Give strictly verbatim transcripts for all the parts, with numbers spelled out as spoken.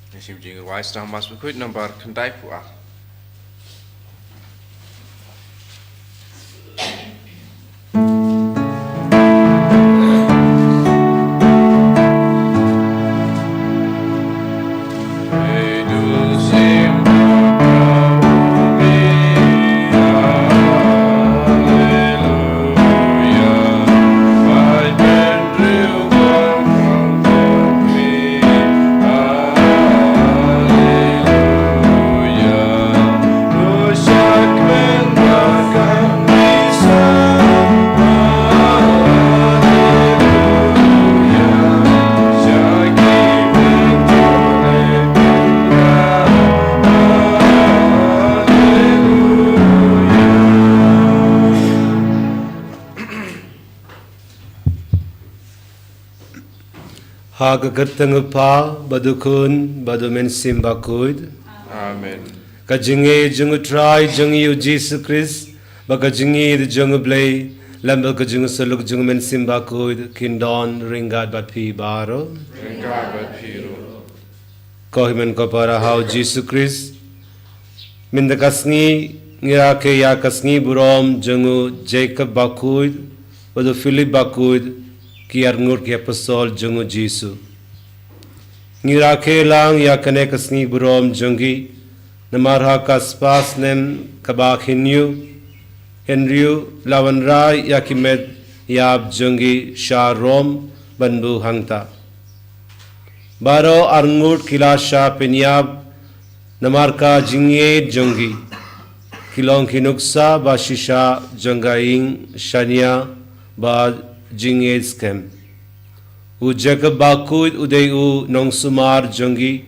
Ngi shim jingrwai sdang Mass Bakhuid nambar khyndaiphew ar. Ha ka kyrteng u Kpa, bad u Khun, bad u Mynsiem Bakhuid. Amen. Ka jingïeit jong u Trai jong ngi u Jisu Khrist, bad ka jingïeit jong u Blei, lem bad ka jingïeit jong u Mynsiem Bakhuid, kin don ryngkat bad phi baroh. Ryngkat bad phi ruh. Ko hynmen ko para ha u Jisu Khrist. Mynta ka sngi ngi rakhe ïa ka sngi burom jong u Jacob Bakhuid, bad u Philip Bakhuid, ki arngut ki apostol jong u Jisu. Ngi rakhe lang ïa kane ka sngi burom jong ki, namar ha ka spah snem kaba khynñiuh, hynriew la wanrah ïa ki met ïap jong ki sha Rom ban buh hangta. Baroh arngut ki la shah pynïap namar ka jingïeit jong ki. Ki long ki nuksa ba shisha jong ka ïing shaniah bad jingïeit skhem. U Jacob Bakhuid u dei u nongsumar jong ki,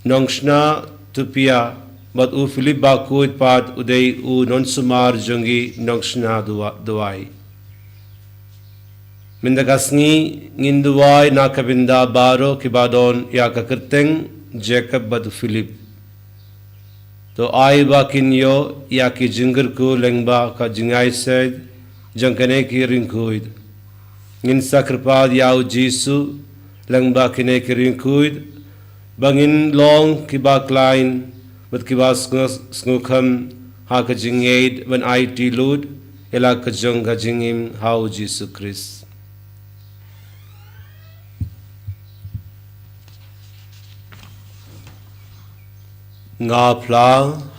nongshna tupia, bad u Philip Bakhuid pat u dei u nongsumar jong ki, nongshna duwa-, duwai. Mynta ka sngi ngin duwai na ka bynta baroh kiba don ïa ka kyrteng Jacob bad u Philip. To ai ba kin ïoh ïa ki jingkyrkhu lyngba ka jingaiseid jong kine ki riewkhuid. Ngin sa kyrpad ïa u Jisu lyngba kine ki riewkhuid, ba ngin long kiba khlaiñ bad kiba sngew-, sngewkham ha ka jingïeit ban aiti lut ïa la ka jong ka jingim ha u Jisu Khrist. Nga phla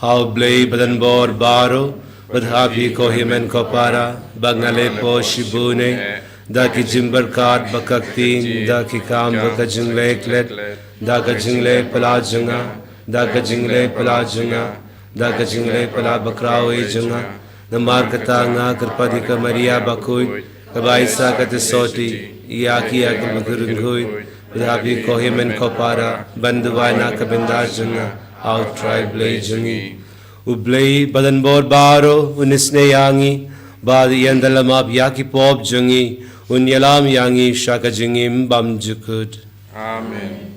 ha u Blei badonbor baroh, bad ha phi ko hynmen ko para, ba nga leh pop shibun eh, da ki jingpyrkhat ba ka ktien, da ki kam ba ka jingleh klet, da ka jingleh phylla jong nga, da ka jingleh phylla jong nga, da ka jingleh phylla bakhraw eh jong nga. Namar kata nga kyrpad ïa ka Maria bakhuid, kaba ai sa ka theisotti ïa ki, ïa ki riewkhuid, bad ha phi ko hynmen ko para, ban duwai na ka bynta jong nga ha u Trai Blei jong ngi. U Blei badonbor baroh un isynei ïa ngi, bad ïa un da la map ïa ki pop jong ngi, un ïalam ïa ngi sha ka jingim bymjukut. Amen.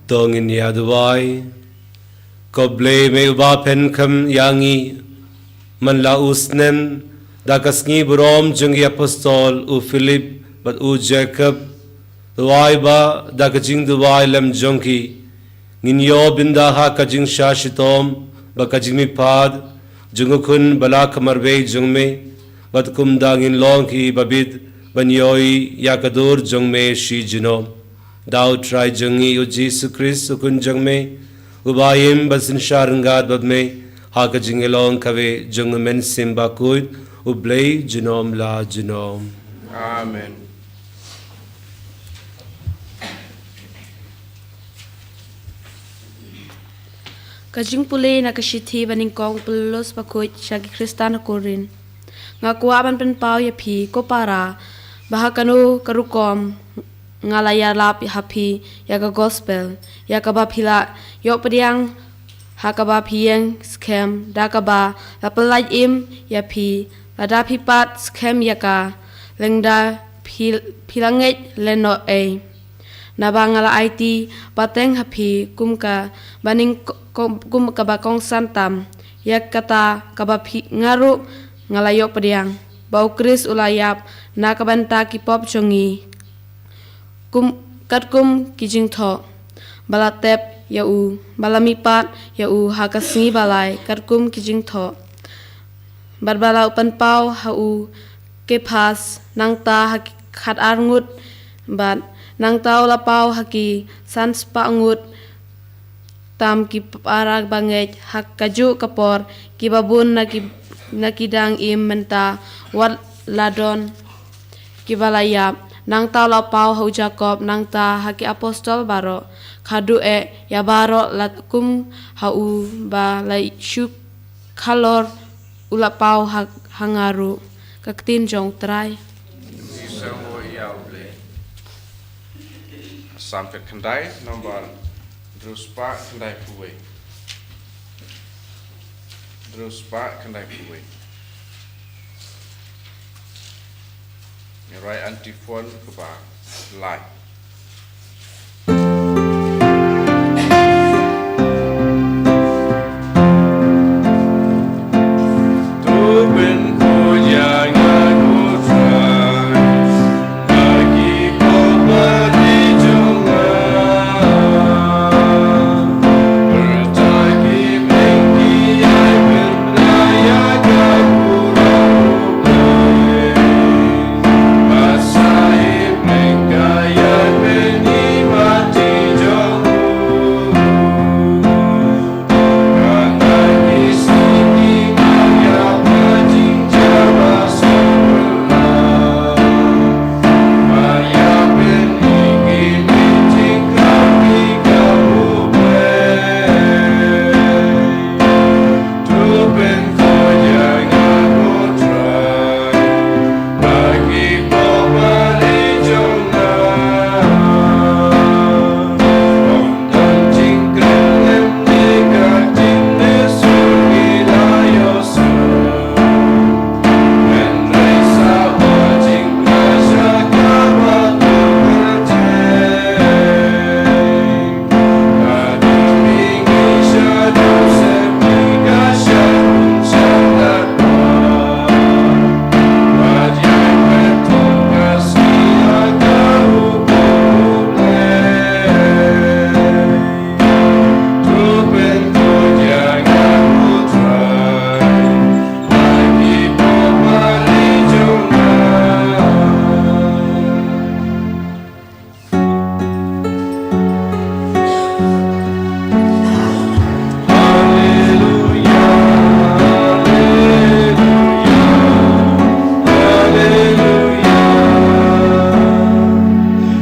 To ngin ïa duwai. Ko Blei, me uba pynkham ïa ngi man la u snem da ka sngi burom jong ki apostol u Philip bad u Jakob, duwai ba da ka jingduwai lem jong ki ngin ïoh bynda ha ka jingshah shitom bad ka jingmihpat jong u Khun ba la ka marwei jong me, bad kumta ngin long kiba bit ban ïohi ïa ka dur jong me shi junom. Da u Trai jong ngi u Jisu Khrist u Khun jong me, uba im bad synshar ryngkat bad me ha ka jingïalong kawei jong u Mynsiem Bakhuid, U Blei junom la junom. Amen. Ka jingpule na ka shithi ba nyngkong u Paulus bakhuid sha ki Khristan ha Korinth. Nga kwah ban pynpaw ïa phi, ko para, ba ha kano ka rukom nga la ïalap ha phi ïa ka gospel, ïa kaba phi la ïoh pdiang, ha kaba phi ïeng skhem, da kaba la pyllait im ïa phi, lada phi pat skhem ïa ka, lynda phi, phi la ngeit lehnoh ei. Naba nga la aiti pateng ha phi kum ka ba nyng-, kum, kum kaba kongsan tam. Ïa kata kaba phi nga ruh nga la ïoh pdiang, ba u Khrist u la ïap na ka bynta ki pop jong ngi. Kum, katkum ki jingthoh ba la tep ïa u, ba la mihpat ïa u ha ka sngi ba lai, katkum ki jingthoh. Bad ba la u pynpaw ha u Kephas, nangta ha ki khatar ngut, bad nangta u la paw ha ki sanspah ngut tam ki para bangeit, ha kajuh ka por kiba bun na ki, na ki dang im mynta, wat la don kiba la ïap. Nangta u la paw ha u Jakob, nangta ha ki apostol baroh, khatduh eh ïa baroh la kum ha u ba la shu khalor u la paw ha, ha nga ruh. Ka ktien jong u Trai. Sngewbha ïa u Blei. Salm khyndai, nombar hynriew spah khyndai phew wei. Hynriew spah khyndai phew wei. Ngi rwai antiphon kaba lai.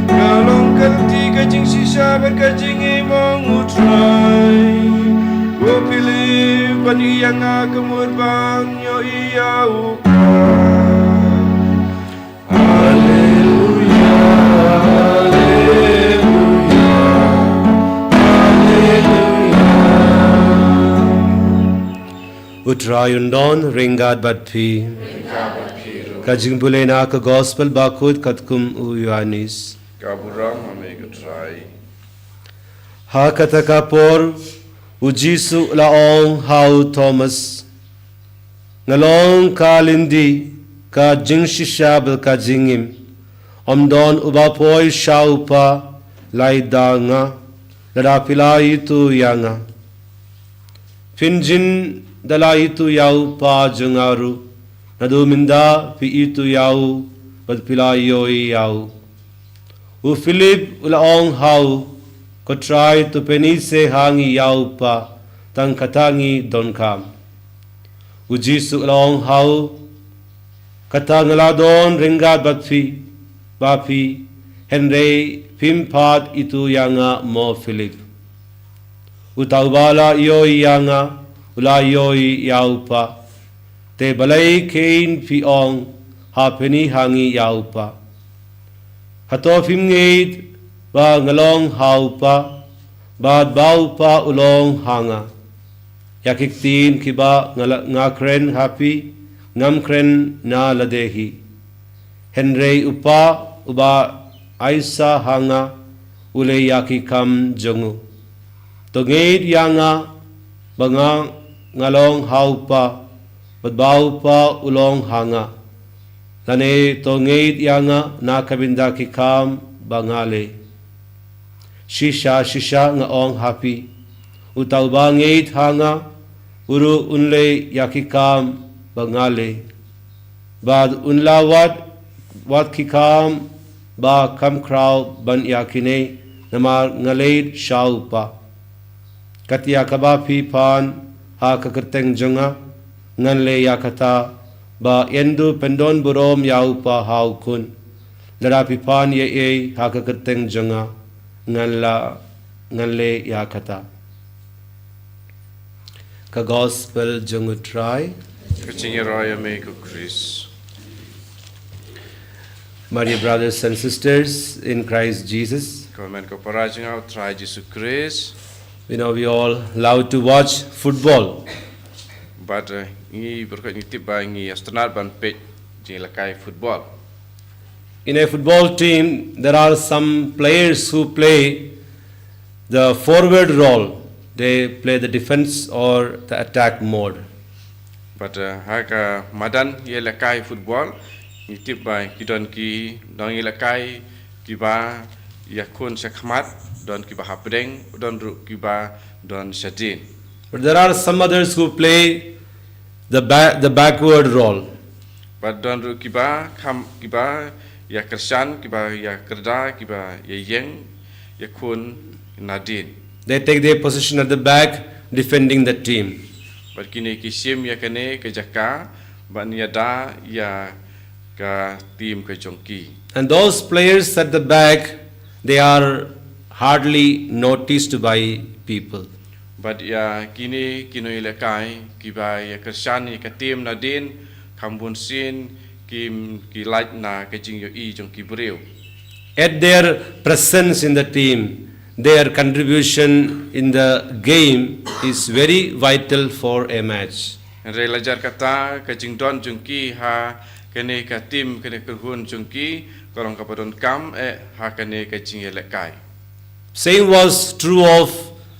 Ka long ka lynti ka jingshisha bad ka jingim ong U Trai. Ko Philip, ban ïa nga ka mut ban ïohi ïa u Khrist. Haleluya, haleluya, haleluya. U Trai un don ryngkat bad phi. Ka jingpule na ka gospel bakhuid katkum u Ïoannis. Ka burom ha me ko Trai. Ha kata ka por, u Jisu u la ong ha u Thomas, "Nga long ka lynti, ka jingshisha bad ka jingim. Ym don uba poi sha u Kpa, lai da nga, lada phi la ïathuh ïa nga. Phin jin da la ïathuh ïa u Kpa jong nga ruh, naduh mynta phi ïathuh ïa u, bad phi la ïohi ïa u." U Philip u la ong ha u, "Ko Trai, to pyni se ha ngi ïa u Kpa, tang kata ngi donkam." U Jisu u la ong ha u, "Kata nga la don ryngkat bad phi, ba phi, hynrei phim pat ïathuh ïa nga mo Philip. Uta uba la ïohi ïa nga, u la ïohi ïa u Kpa. Te balei kein phi ong, ha pyni ha ngi ïa u Kpa? Hato phim ngeit ba nga long ha u Kpa, bad ba u Kpa u long ha nga? Ïa ki ktien kiba nga la, nga kren ha phi, ngam kren na lade hi. Hynrei u Kpa uba aisa ha nga, u leh ïa ki kam jong u. To ngeit ïa nga, ba nga, nga long ha u Kpa, bad ba u Kpa u long ha nga. Lane to ngeit ïa nga na ka bynta ki kam ba nga leh. Shisha shisha nga ong ha phi, uta uba ngeit ha nga, u ruh un leh ïa ki kam ba nga leh. Bad un la wad, wad ki kam ba kham khraw ban ïa kine, namar nga leit sha u Kpa. Kat ïa kaba phi pan ha ka kyrteng jong nga, ngan leh ïa kata, ba yn duh pyndon burom ïa u Kpa ha u Khun. Lada phi pan ei ei ha ka kyrteng jong nga, ngan la, ngan leh ïa kata." Ka Gospel jong u Trai. Ka jingïaroh ïa me ko Khrist. My dear brothers and sisters in Christ Jesus, ko hynmen ko para jong nga ha u Trai Jisu Khrist. You know, we all love to watch football. But, uh, ngi, baroh ngi tip ba ngi ïa sngewtynnat ban peit jingïalehkai football. In a football team, there are some players who play the forward role. They play the defense or the attack mode. But, uh, ha ka madan ïalehkai football, ngi tip ba ki don ki nongïalehkai kiba ïakhun sha khmat, don kiba hapdeng, don ruh kiba don shadien. But there are some others who play the ba-, the backward role. Bad don ruh kiba kham, kiba ïakyrshan, kiba ïakyrda, kiba ïaïeng, ïakhun nadien. They take their position at the back, defending the team. Bad kine ki shim ïa kane ka jaka ban ïada ïa ka team ka jong ki. And those players at the back, they are hardly noticed by people. Bad ïa kine ki nongïalehkai kiba ïakyrshan ïa ka team nadien, kham bun sien kim, ki lait na ka jingïohi jong ki briew. Yet their presence in the team, their contribution in the game is very vital for a match. Hynrei la jar kata, ka jingdon jong ki ha kane ka team, kane ka kynhun jong ki, ka long kaba donkam eh ha kane ka jingïalehkai. Same was true of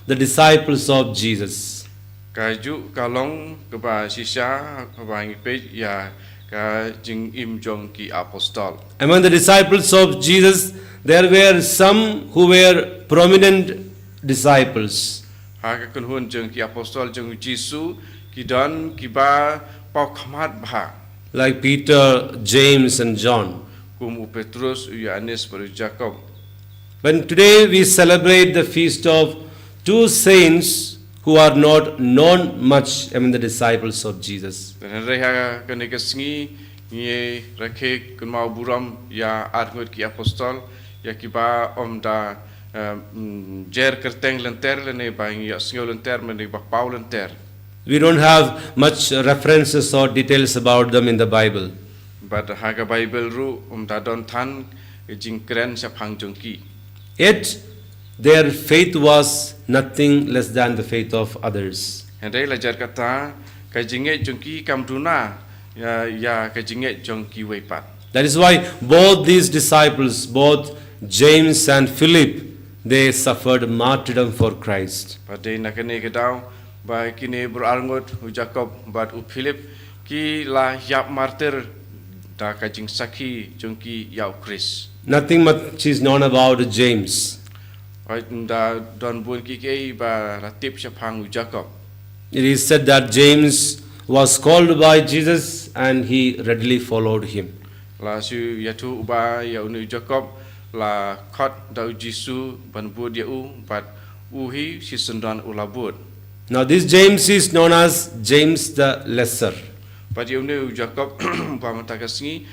the disciples of Jesus. Kajuh ka long kaba shisha haba ngi peit ïa ka jingim jong ki apostol. Among the disciples of Jesus, there were some who were prominent disciples. Ha ka kynhun jong ki apostol jong u Jisu, ki don kiba paw khmat bha. Like Peter, James, and John. Kum u Petrus, u Ïoannis, bad u Jakob. When today we celebrate the feast of two saints who are not known much among the disciples of Jesus. Hynrei ha kane ka sngi ngi rakhe kynmaw burom ïa arngut ki apostol, ïa kiba ym da, eh, mm, jer kyrteng lynter lane ba ngi ïohsngew lynter, lane ba paw lynter. We don't have much references or details about them in the Bible. Bad ha ka Baibl ruh ym da don than ka jingkren shaphang jong ki. Yet their faith was nothing less than the faith of others. Hynrei la jar kata, ka jingngeit jong ki kam duna ïa, ïa ka jingngeit jong kiwei pat. That is why both these disciples, both James and Philip, They suffered martyrdom for Christ. Bad dei na kane ka daw ba kine baroh arngut, u Jakob bad u Philip, ki la ïap martir da ka jingsakhi jong ki ïa u Khrist. Nothing much is known about James. Hynrei ym don bun kiei kiei ba la tip shaphang u Jakob. It is said that James was called by Jesus and he readily followed him. La shu ïathuh ba ïa une u Jakob la khot da u Jisu ban bud ïa u, bad u hi shisyndon u la bud. Now, this James is known as James the Lesser. Bad ïa une u Jakob ba mynta ka sngi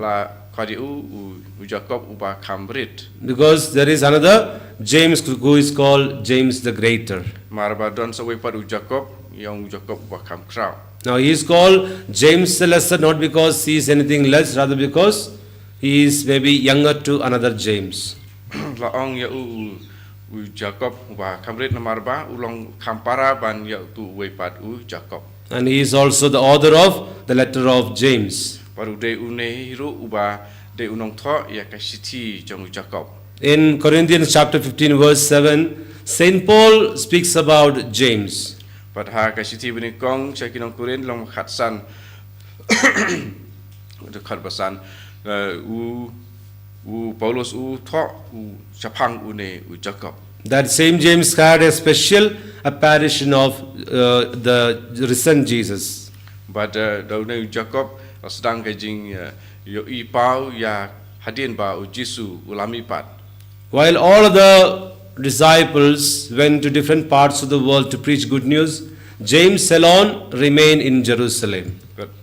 la khot ïa u, u, u Jakob uba kham rit. Because there is another James who is called James the Greater. Namar ba don sa uwei pat u Jakob, ïa u Jakob uba kham khraw. Now, he is called James the Lesser not because he is anything less, rather because he is maybe younger to another James. La ong ïa u, u, u Jakob uba kham rit namar ba u long kham para ban ïa utu uwei pat u Jakob. And he is also the author of the letter of James. Bad u dei une hi ruh uba dei u nongthoh ïa ka shithi jong u Jakob. In Corinthians chapter fifteen, verse seven, Saint Paul speaks about James. Bad ha ka shithi banyngkong sha ki nong Korinth lynnong khatsan, khatbasan, eh, u, u Paulus u thoh u shaphang une u Jakob. That same James had a special apparition of uh, the risen Jesus. Bad, eh, da une u Jakob la sdang ka jing, eh, ïohi paw ïa hadien ba u Jisu u la mihpat. While all other disciples went to different parts of the world to preach good news, James alone remained in Jerusalem.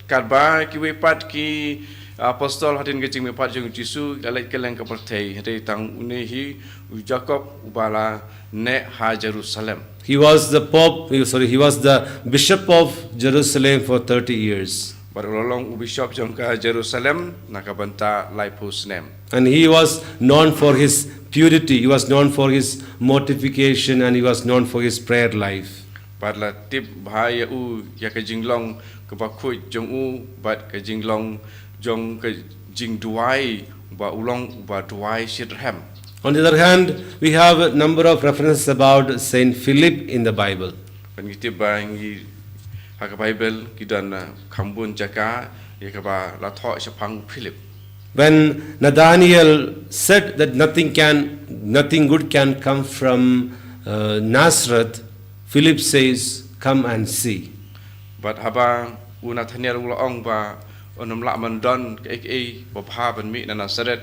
Katba kiwei pat ki apostol hadien ka jingmihpat jong u Jisu ki la leit kylleng ka pyrthei, hynrei tang une hi u Jakob uba la neh ha Jerusalem. He was the Pope, he- sorry, he was the Bishop of Jerusalem for thirty years. Bad u la long u bishop jong ka Jerusalem na ka bynta laiphew snem. And he was known for his purity, he was known for his mortification, and he was known for his prayer life. Bad la tip bha ïa u ïa ka jinglong kaba khuid jong u bad ka jinglong jong ka jingduwai, ba u long uba duwai shitrhem. On the other hand, we have a number of references about Saint Philip in the Bible. Bad ngi tip ba ngi ha ka Bible ki don, eh, kham bun jaka ïa kaba la thoh shaphang Philip. When Nathanael said that nothing can, nothing good can come from uh, Nazareth, Philip says, "Come and see." Bad haba u Nathanael u la ong ba un ym lah ban don kaei kaei ba bha ban mih na Nazareth,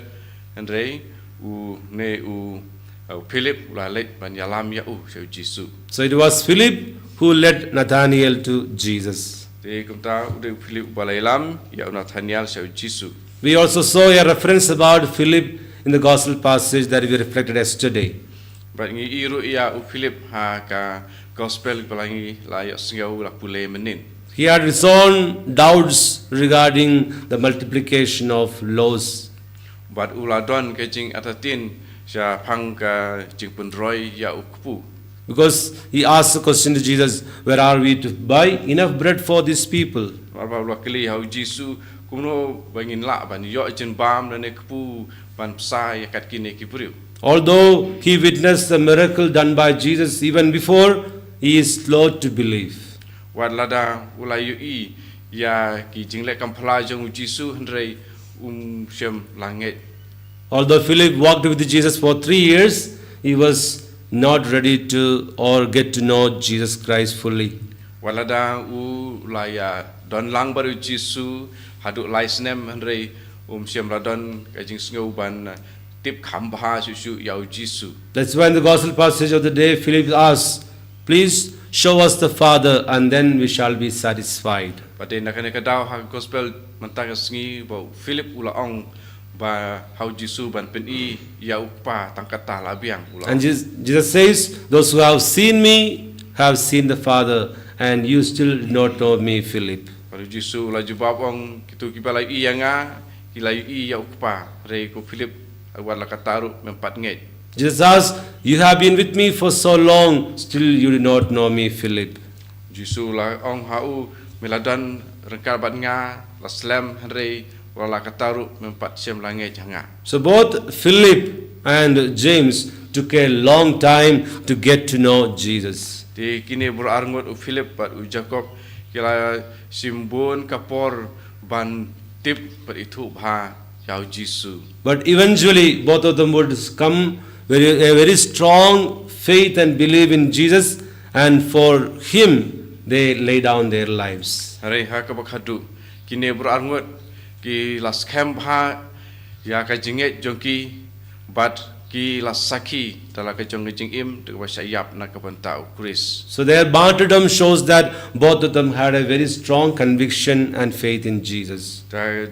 hynrei une u, u Philip u la leit ban ïalam ïa u sha u Jisu. So it was Philip who led Nathanael to Jesus. Te kumta u dei u Philip uba la ïalam ïa u Nathanael sha u Jisu. We also saw a reference about Philip in the gospel passage that we reflected yesterday. Bad ngi ïohi ruh ïa u Philip ha ka gospel ba la ngi la ïohsngew la pule mynnin. He had his own doubts regarding the multiplication of loaves. Bad u la don ka jingartatien shaphang ka jingpynroi ïa u kpu. Because he asked the question to Jesus, "Where are we to buy enough bread for these people?" Namar ba u la kylli ha u Jisu, kumno ba ngin lah ban ïoh jingbam lane kpu ban bsa ïa kat kine ki briew. Although he witnessed the miracle done by Jesus even before, he is slow to believe. Wat lada u la ïohi ïa ki jingleh kam phylla jong u Jisu, hynrei um shym la ngeit. Although Philip walked with Jesus for three years, he was not ready to or get to know Jesus Christ fully. Wat lada u la ïa don lang bad u Jisu haduh lai snem, hynrei um shym la don ka jingsngew ban tip kham bha shuh shuh ïa u Jisu. That's why in the gospel passage of the day, Philip asks, "Please show us the Father, and then we shall be satisfied." Bad te na kane ka daw ha ka gospel mynta ka sngi ba u Philip u la ong ba ha u Jisu ban pyni ïa u Kpa tang kata la biang, u la ong. And Jesus, Jesus says, "Those who have seen me have seen the Father, and you still do not know me, Philip." Bad u Jisu u la jubab ong, "Kito kiba la ïohi ïa nga ki la ïohi ïa u Kpa, hynrei ko Philip, wat la kata ruh mem pat ngeit." Jesus asks, "You have been with me for so long, still you do not know me, Philip." Jisu u la ong ha u, "Me la don ryngkat bad nga la slem, hynrei wat la kata ruh mem pat shym la ngeit ha nga." So both Philip and James took a long time to get to know Jesus. Te kine baroh arngut, u Philip bad u Jakob, ki la shim bun ka por ban tip bad ithuh bha ïa u Jisu. But eventually, both of them would come very, a very strong faith and believe in Jesus, and for him, they lay down their lives. Hynrei ha kaba khadduh, kine baroh arngut ki la skhem bha ïa ka jingngeit jong ki, bad ki la sakhi da la ka jong ka jingim, da kaba shah ïap na ka bynta u Khrist. So their martyrdom shows that both of them had a very strong conviction and faith in Jesus. Da,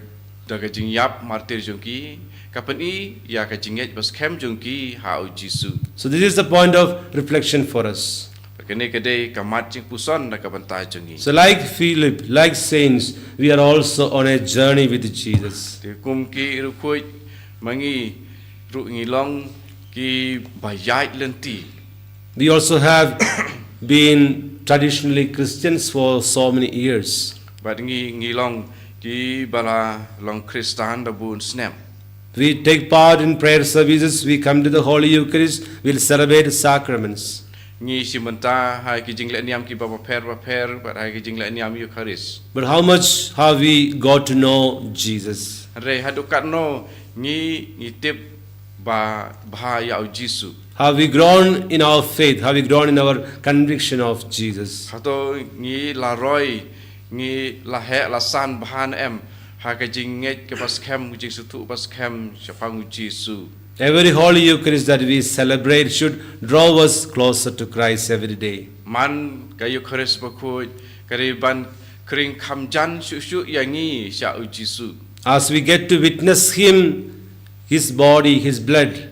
da ka jingïap martir jong ki, ka pyni ïa ka jingngeit ba skhem jong ki ha u Jisu. So this is the point of reflection for us. Bad kane ka dei ka mat jingpuson na ka bynta jong ngi. So like Philip, like saints, we are also on a journey with Jesus. Te kum ki riewkhuid, ma ngi ruh ngi long ki ba ïaid lynti. We also have been traditionally Christians for so many years. Bad ngi, ngi long ki ba la long Khristan da bun snem. We take part in prayer services, we come to the Holy Eucharist, we'll celebrate sacraments. Ngi shim bynta ha ki jingleh niam ki ba bapher bapher, bad ha ki jingleh niam Eucharist. But how much have we got to know Jesus? Hynrei haduh katno ngi, ngi tip ba, bha ïa u Jisu? Have we grown in our faith? Have we grown in our conviction of Jesus? Hato ngi la roi, ngi la heh la san bha ne em ha ka jingngeit kaba skhem, ka jingsngewthuh ba skhem shaphang u Jisu? Every Holy Eucharist that we celebrate should draw us closer to Christ every day. Man ka Eucharist bakhuid ka dei ban khring kham jan shuh shuh ïa ngi sha u Jisu. As we get to witness him, his body, his blood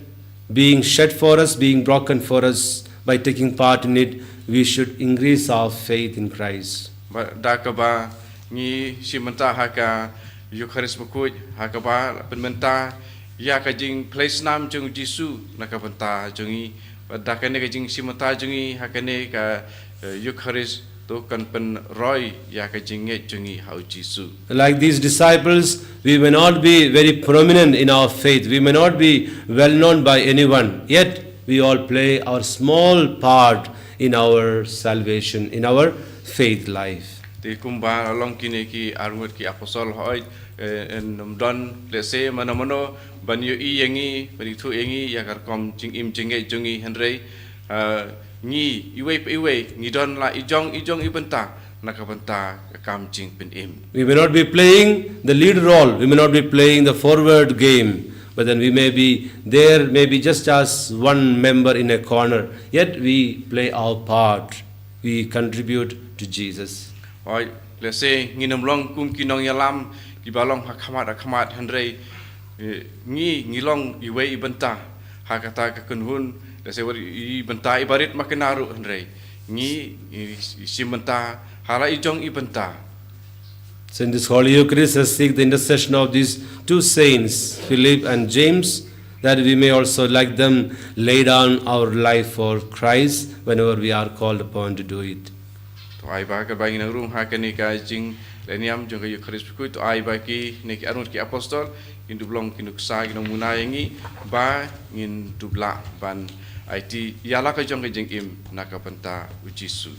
being shed for us, being broken for us, by taking part in it, we should increase our faith in Christ. Ba, da kaba ngi shim bynta ha ka Eucharist bakhuid, ha kaba la pynmynta ïa ka jingphlei snam jong u Jisu na ka bynta jong ngi. Ba da kane ka jingshim bynta jong ngi ha kane ka, eh, Eucharist, to kan pynroi ïa ka jingngeit jong ngi ha u Jisu. Like these disciples, we may not be very prominent in our faith. We may not be well known by anyone. Yet, we all play our small part in our salvation, in our faith life. Te kumba la long kine ki arngut ki apostol, hooid, eh, ym don lehse mano mano ban ïohi ïa ngi, ban ithuh ïa ngi ïa ka rukom jingim jingngeit jong ngi, hynrei, eh, ngi iwei pa iwei ngi don la i jong i jong i bynta na ka bynta ka kam jingpynim. We may not be playing the lead role, we may not be playing the forward game, but then we may be there, maybe just as one member in a corner, yet we play our part, we contribute to Jesus. Hooid, lehse ngin ym long kum ki nongïalam kiba long ha khmat ha khmat, hynrei, eh, ngi, ngi long iwei i bynta ha kata ka kynhun, lehse wat i bynta iba rit makna ruh, hynrei ngi, ngi shim bynta ha la i jong i bynta. So in this Holy Eucharist, let's seek the intercession of these two saints, Philip and James, that we may also, like them, lay down our life for Christ whenever we are called upon to do it. To ai ba katba ngin nang rung ha kane ka jingleh niam jong ka Eucharist bakhuid, to ai ba kine ki arngut ki apostol kin dup long ki nuksa, ki nongmuna ïa ngi ba ngin dup lah ban aiti ïa la ka jong ka jingim na ka bynta u Jisu.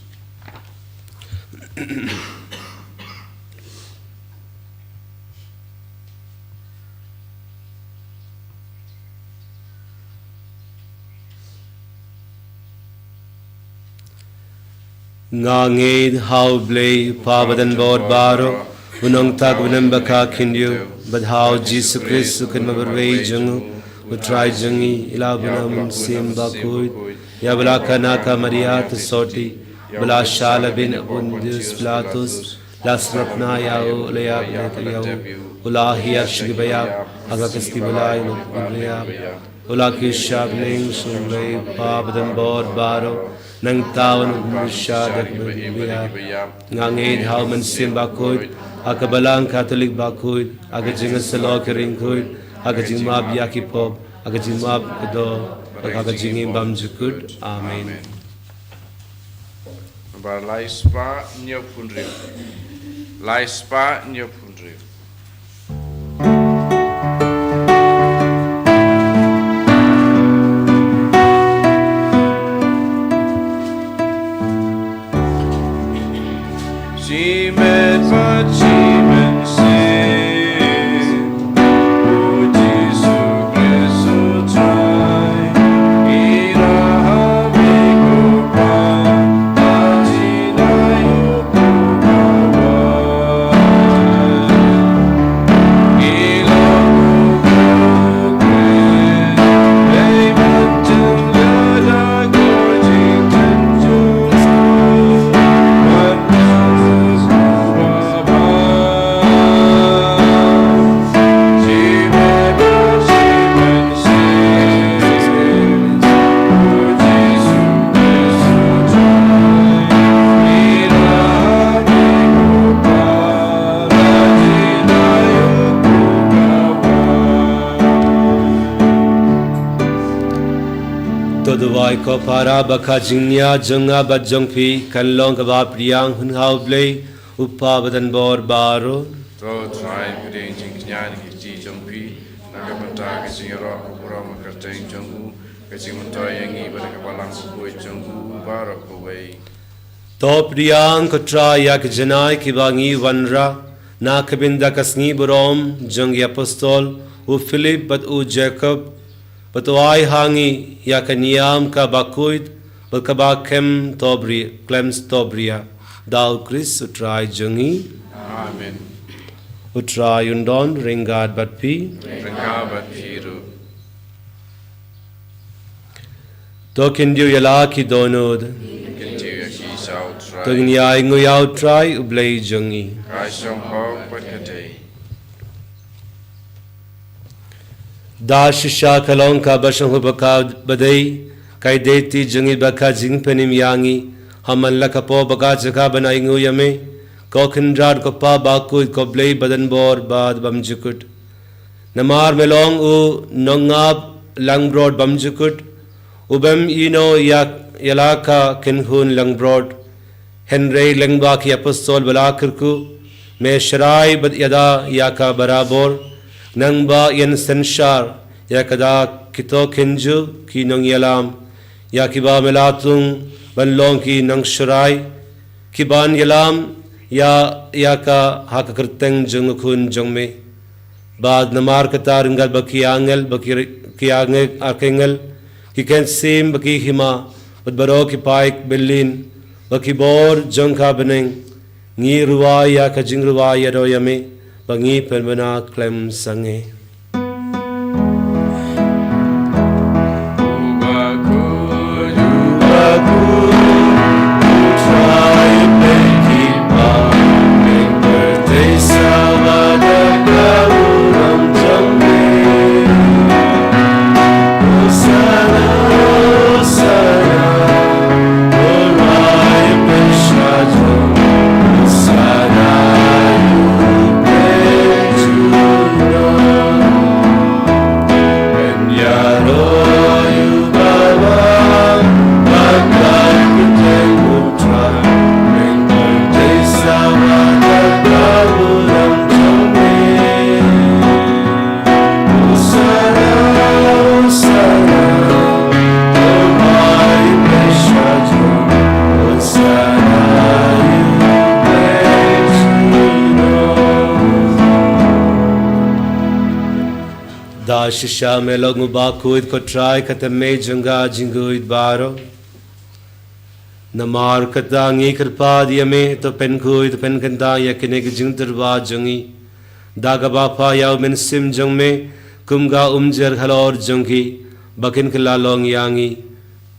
Nga ngeit ha U Blei, U Kpa badonbor baroh, U Nongthaw bymman ba kham khyndiat, bad ha U Jisu Khrist U Khun Bariewspah jong U Trai jong ngi, i la bun ha U Mynsiem Bakhuid, ïa ba la khana ha ka Maria Theisotti, ba la shah la bun ha Pontius Pilatus, la sngewbha ïa u, la ïap, la ïathuh ïa u, u la hiar sha ki baïap, ha ka kti ba la ïoh ban ïap, u la kyrshan bneng sha U Blei U Kpa badonbor baroh, nangta un wan ban bishar da ki ba ïap. Nga ngeit ha U Mynsiem Bakhuid, ha ka Balang Katholik bakhuid, ha ka jingïasyllok ki riewkhuid, ha ka jingmap ïa ki pop, ha ka jingmap ka doh, ha ka jingim bymjukut. Amen. Ba lai spah hynñiewphew hynriew. Lai spah hynñiewphew hynriew. Ko para, ba ka jingnia jong nga bad jong phi kan long kaba pdiang hun ha U Blei, U Kpa badonbor baroh. To Trai, pdiang jingknia na ki kti jong phi, na ka bynta ka jingïaroh ka burom ka kyrteng jong u, ka jingmyntoi ïa ngi bad ka balang bakhuid jong u baroh kawei. To pdiang ko Trai ïa ki janai kiba ngi wanrah na ka bynta ka sngi burom jong ki apostol, u Philip bad u Jakob, bad to ai ha ngi ïa ka niam kaba khuid bad kaba khlem tobri-, khlem tobria. Da U Khrist U Trai jong ngi. Amen. U Trai un don ryngkat bad phi. Ryngkat bad phi ruh. To kin ïoh ïa la ki dohnud. Kin ïoh ïa ki sha U Trai. To ngin ïa ainguh ïa U Trai U Blei jong ngi. Ka shong hok bad ka dei. Da shisha ka long kaba shong hok bad ka dei, ka dei ka kti jong ngi bad ka jingpynim ïa ngi, ha man la ka por bad ka jaka ban ainguh ïa me, ko Kynrad, ko Pa bakhuid, ko Blei badonbor bad bymjukut. Namar me long u nongap langbrot bymjukut, u bym ïehnoh ïa, ïa la ka kynhun langbrot. Hynrei lyngba ki apostol ba la kyrkhu, me sharai bad ïada ïa ka barabor, nangba ïeng synshar ïa ka da kito kynjah ki nongïalam, ïa kiba me la thung ban long ki nongsharai, ki ban ïalam ïa, ïa ka ha ka kyrteng jong u Khun jong me. Bad namar kata ryngkat bad ki angel, bad ki, ki angel, arkangel, ki kynsim, bad ki hima, bad baroh ki paid byllien, bad ki bor jong ka bneng, ngi rwai ïa ka jingrwai ïadoh ïa me, ba ngi pynbna khlem sangeh. Da shisha me long u bakhuid, ko Trai, ka tymmen jong ka jingkhuid baroh. Namar kata ngi kyrpad ïa me, to pynkhuid, to pynkyntang ïa kine ki jingtyrwa jong ngi, da kaba pha ïa u Mynsiem jong me kum ka umjer halor jong ki, ba kin kylla long ïa ngi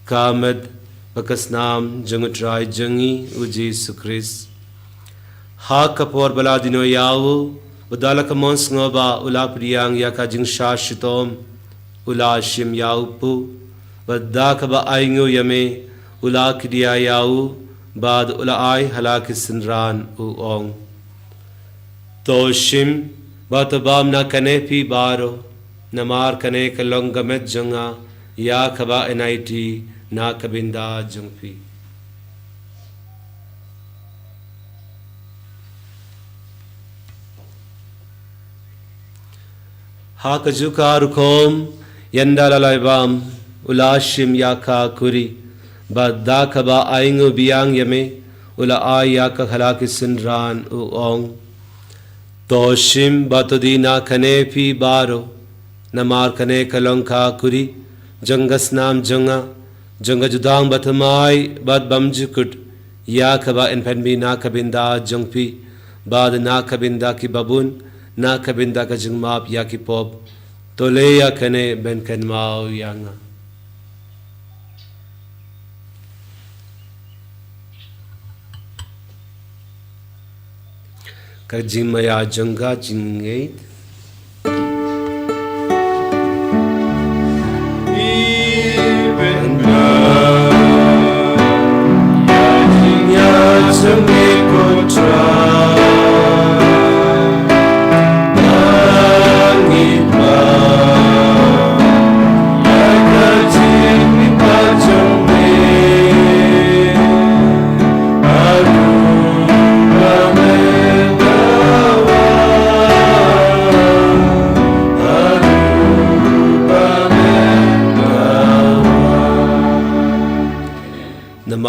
ka met bad ka snam jong u Trai jong ngi u Jisu Khrist. Ha ka por ba la dieng noh ïa u, bad da la ka mon sngewbha u la pdiang ïa ka jingshah shitom, u la shim ïa u pud, bad da kaba ainguh ïa me u la kdiah ïa u, bad u la ai ha la ki synran, u ong: To shim bad to bam na kane phi baroh, namar kane ka long ka met jong nga, ïa kaba yn aiti na ka bynta jong phi. Ha kajuh ka rukom, ynda la la bam, u la shim ïa ka kuri, bad da kaba ainguh biang ïa me, u la ai ïa ka ha la ki synran, u ong: To shim bad to die na kane phi baroh, namar kane ka long ka kuri jong ka snam jong nga, jong ka jutang bathymmai bad bymjukut, ïa kaba yn pynmih na ka bynta jong phi bad na ka bynta kiba bun, na ka bynta ka jingmap ïa ki pop. To leh ïa kane ban kynmaw ïa nga. Ka jingmaïa jong ka jingngeit.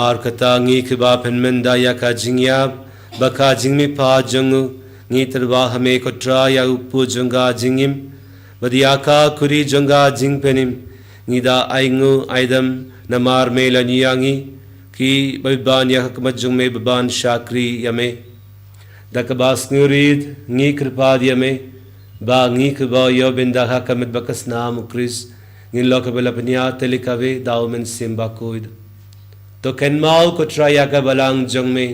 Namar kata ngi kiba pynmynda ïa ka jingïap bad ka jingmihpat jong u, ngi tyrwa ha me ko Trai ïa u kpu jong ka jingim, bad ïa ka khuri jong ka jingpynim, ngi da ainguh aidam namar me lane ïa ngi, kiba biban ïa ka khmat jong me ba ban shakri ïa me. Da kaba sngewrit ngi kyrpad ïa me, ba ngi kiba ïoh bynda ha ka met bad ka snam u Khrist, ngin long kiba la pynïaid tylli kawei da u Mynsiem Bakhuid. To kynmaw ko Trai ïa ka balang jong me,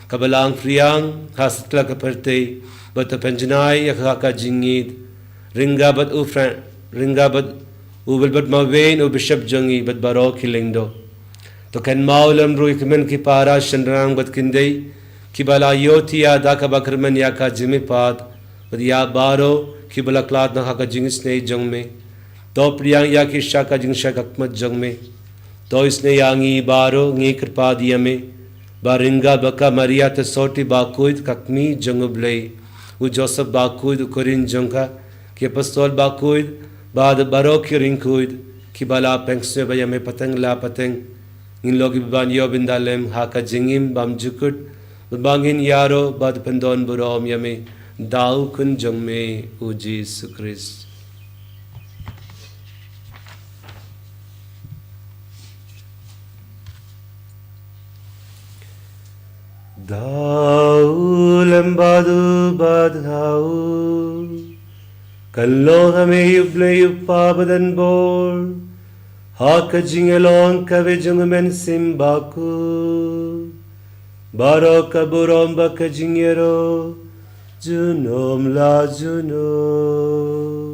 ka balang phriang ha satlak ka pyrthei, bad to pynjanai ïa ka ha ka jingïeid, ryngkat bad u Fran-, ryngkat bad u Wilbert Marwein, u Bishop jong ngi, bad baroh ki lyngdoh. To kynmaw lem ruh ïa ki kmie ki para shynrang bad kynthei, kiba la ïohthiah da kaba kyrmen ïa ka jingmihpat, bad ïa baroh kiba la khlad na ka jingisynei jong me. To pdiang ïa ki sha ka jingshai khmat jong me. To isynei ïa ngi baroh ngi kyrpad ïa me, ba ryngkat bad ka Maria Theisotti Bakhuid ka kmie jong u Blei, u Joseph Bakhuid u kurim jong ka, ki apostol bakhuid, bad baroh ki riewkhuid, kiba la pynsngew bha ïa me pateng la pateng, ngin long kiba ban ïoh bynda lem ha ka jingim bymjukut, bad ba ngin ïaroh bad pyndonburom ïa me da u Khun jong me u Jisu Khrist. Da u lem bad u bad ha u, kan long ha me u Blei u Kpa badonbor, ha ka jingïalong kaba jong u Mynsiem Bakhuid, baroh ka burom bad ka jingïaroh junom la junom.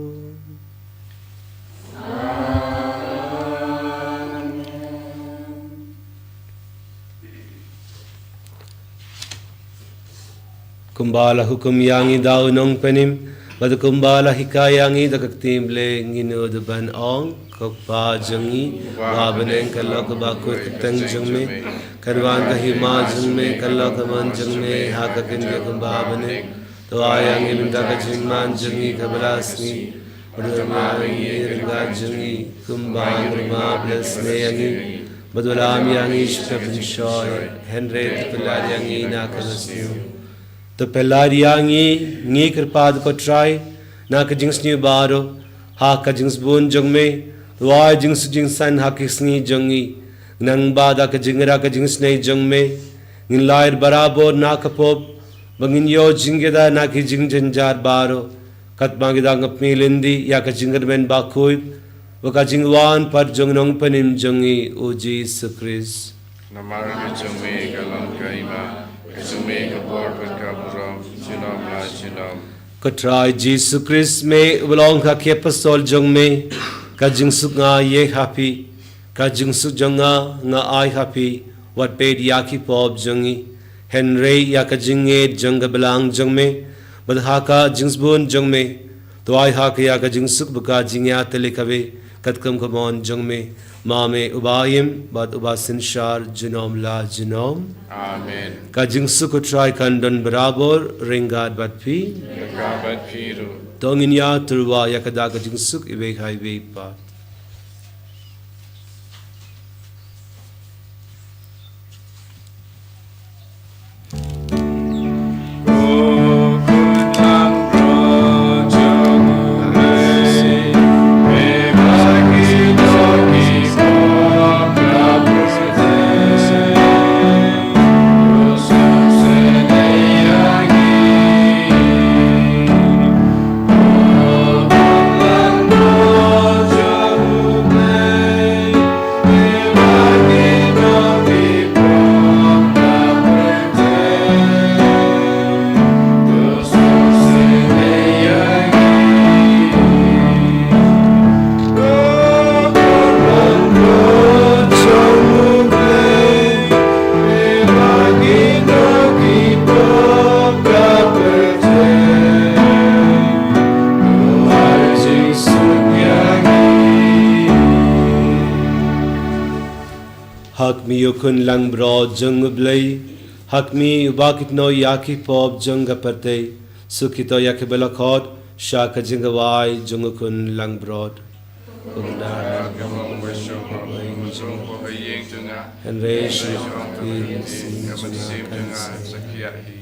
Kumba la hukum ïa ngi da u Nongpynim, bad kumba la hikai ïa ngi da ka ktien Blei, ngin nud ban ong, Ko Kpa jong ngi ba ha bneng, kan long kaba khuid ka kyrteng jong me, kan wan ka hima jong me, kan long ka mon jong me ha ka khyndiat kumba ha bneng. To ai ïa ngi mynta ka jingman jong ngi kaba la sngi, bad ïarap ïa ngi ryngkat jong ngi, kumba ngi ïarap ïa kiba la isynei ïa ngi, bad ym lam ïa ngi sha ka pynshoi, hynrei to pyllait ïa ngi na ka basniew. To pyllait ïa ngi, ngi kyrpad ko Trai, na ka jingsniew baroh, ha ka jingsbun jong me, to ai jingsuk jingsaiñ ha ki sngi jong ngi, khnang ba da ka jingïarap ka jingisynei jong me, ngin lait barabor na ka pop, ba ngin ïoh jingkyrkhu na ki jingjynjar baroh, katba ngi dang ïa pynmih lynti ïa ka jingkyrmen bakhuid, bad ka jingwan pat jong u Nongpynim jong ngi u Jisu Khrist. Namar ka jong me ka long ka hima, ka jong me ka bor bad ka burom, junom la junom. Ko Trai Jisu Khrist, me uba la ong ha ki apostol jong me, ka jingsuk nga ïa ha phi, ka jingsuk jong nga nga ai ha phi, wat peit ïa ki pop jong ngi, hynrei ïa ka jingngeit jong ka balang jong me, bad ha ka jingsbun jong me, to ai ha ka ïa ka jingsuk bad ka jingïatylli kaba katkum ka mon jong me, ma me uba im bad uba synshar junom la junom. Amen. Ka jingsuk ko Trai kan don barabor ryngkat bad phi. Ryngkat bad phi ruh. To ngin ïatyrwa ïa ka da ka jingsuk iwei ha iwei pat. Ha khmih, U Khun langbrot jong U Blei, ha khmih, uba kynnoh ïa ki pop jong ka pyrthei, suk kito ïa kiba la khot sha ka jingkhawai jong U Khun langbrot. Kumta, ka long ba shong ha u mynsiem ha ïing jong nga. Hynrei sha u mynsiem jong nga kan sa khiah hi.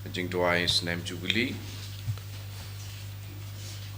Ka jingduwai snem Jubili.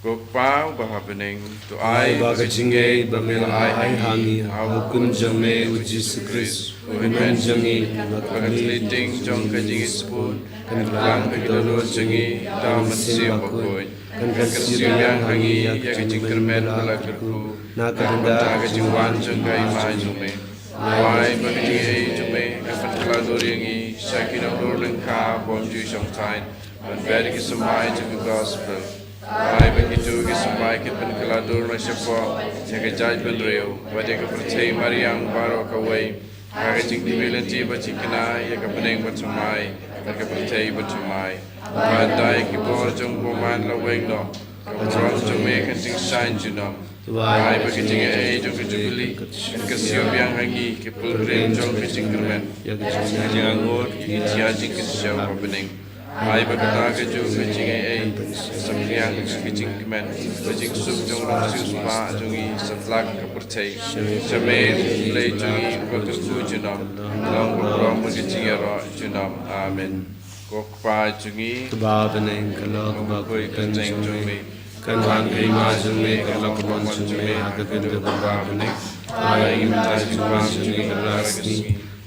Ko Kpa uba ha bneng, to ai ba ka jingngeit ba me la ai ha ngi ha hukum jong me u Jisu Khrist, u Hynmen jong ngi, bad ka tlot jong ka jingngeit sbun kan klang ha ki dohnud jong ngi da u Mynsiem Bakhuid, kan kyrsiew biang ha ngi ïa ka jingkyrmen ba la kyrkhu na ka bynta ka jingwan jong ka Hima jong me. Ai ba ka jingaiei jong me kan pynkylla dur ïa ngi sha ki nongdur lyngkha bym ju shongthait ban beh da ki symbai jong ka gospel. Ai ba kito ki symbai kin pynkylla dur noh shapoh ïa ka jaitbynriew bad ïa ka pyrthei mariang baroh kawei ha ka jingkyrmen lynti ba jingkyrmen ïa ka bneng bathymmai bad ka pyrthei bathymmai. Bad da ki bor jong u Bamon la weng noh, ka burom jong me kan jingshaiñ junom. Ai ba ka jingaiei jong ka Jubili kan kyrsiew biang ha ngi ki pilgrim jong ka jingkyrmen ïa ka jingangnud, ki jingkynshew ha bneng. Ai ba kata ka juh ka jingaiei ka samrkhie ka jingkmen, ka jingsuk jong u nongsiewspah jong ngi satlak ka pyrthei. Sha me U Blei jong ngi uba kyrkhu junom, long ka burom bad ka jingïaroh junom. Amen. Ko Kpa jong ngi, kaba ha bneng, ka long kaba kyrteng jong me. Kan wan ka hima jong me, kan long ka mon jong me ha ka khyndew kumba ha bneng. Ai ïa ngi mynta ka jingpang jong ngi kaba ha ka sngi.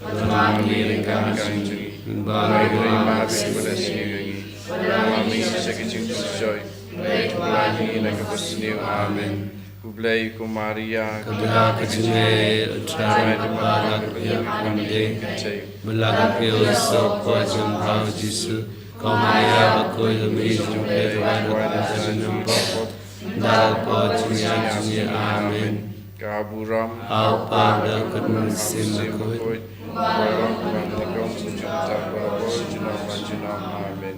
Bad ai ïa ngi ka jingpang jong ngi. Bad ai ïa ngi ka jingpang jong ngi. Bad ai ïa ngi ka jingpang jong ngi. Bad ai ïa ngi ka jingpang jong ngi. Bad ai ïa ngi ka jingpang jong ngi. Amen. Khublei ko Maria, ka don ka jingaiei, U Trai u don bad phi ha ki kynthei. Bad la ka phi u soh u kpoh jong pha u Jisu. Ko Maria bakhuid, to pynmih jong ngi kiba don ha ka por jong ngi. Bad ha ka por jong ngi. Amen. Ka burom ha u Kpa bad ha u Khun bad ha u Mynsiem Bakhuid. Amen.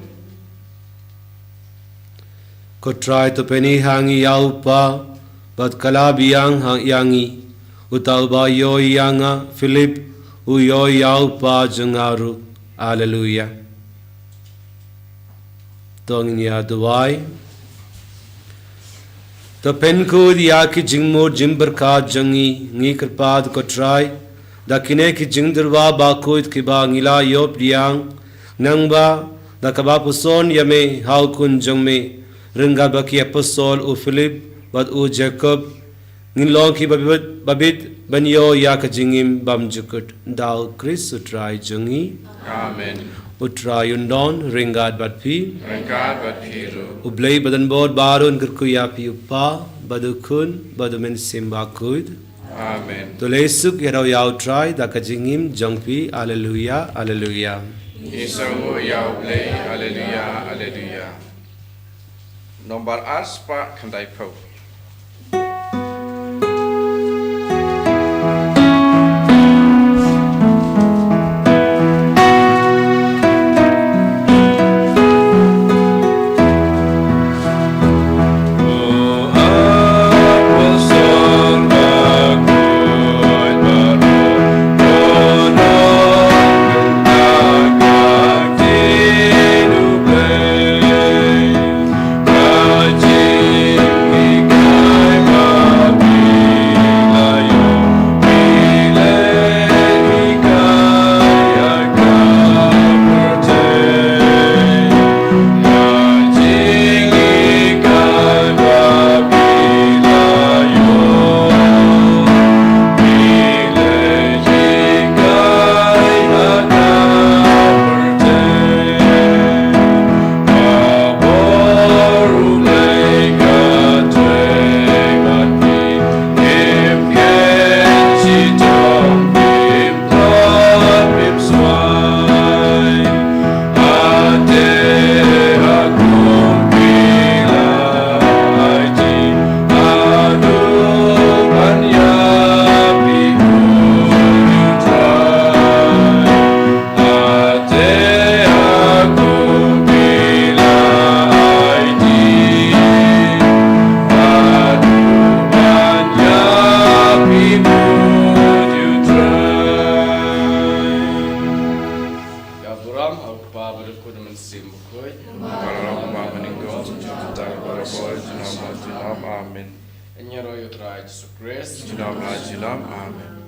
Ko Trai, to pynïaid ha ngi ïa u Kpa, bad ka la biang ha ïa ngi. Uta uba ïoh ïa nga, Philip, u ïoh ïa u Kpa jong nga ruh. Alleluia. To ngin ïa duwai. To pynkhuid ïa ki jingmut jingpyrkhat jong ngi, ngi kyrpad ko Trai, da kine ki jingduwai bakhuid kiba ngi la ïoh pdiang, nangba da kaba pynshong ïa me ha u Khun jong me, ryngkat bad ki apostol u Philip bad u Jakob, ngin long kiba bit, ba bit ban ïoh ïa ka jingim bymjukut. Da u Khrist u Trai jong ngi. Amen. U Trai un don ryngkat bad phi. Ryngkat bad phi ruh. U Blei badonbor baroh un kyrkhu ïa phi, u Kpa bad u Khun bad u Mynsiem Bakhuid. Amen. To leh suk ïa u Trai da ka jingim jong phi. Alleluia, alleluia. Ngin sngewnguh ïa u Blei. Alleluia, alleluia. Nombar ar spah khyndai phew. Ka burom ha u Kpa bad u Khun bad u Mynsiem Bakhuid. Ka burom ha u Kpa bad u Khun bad u Mynsiem Bakhuid. Amen. Ïaroh ïa u Trai Jisu Khrist. Junom la junom. Amen.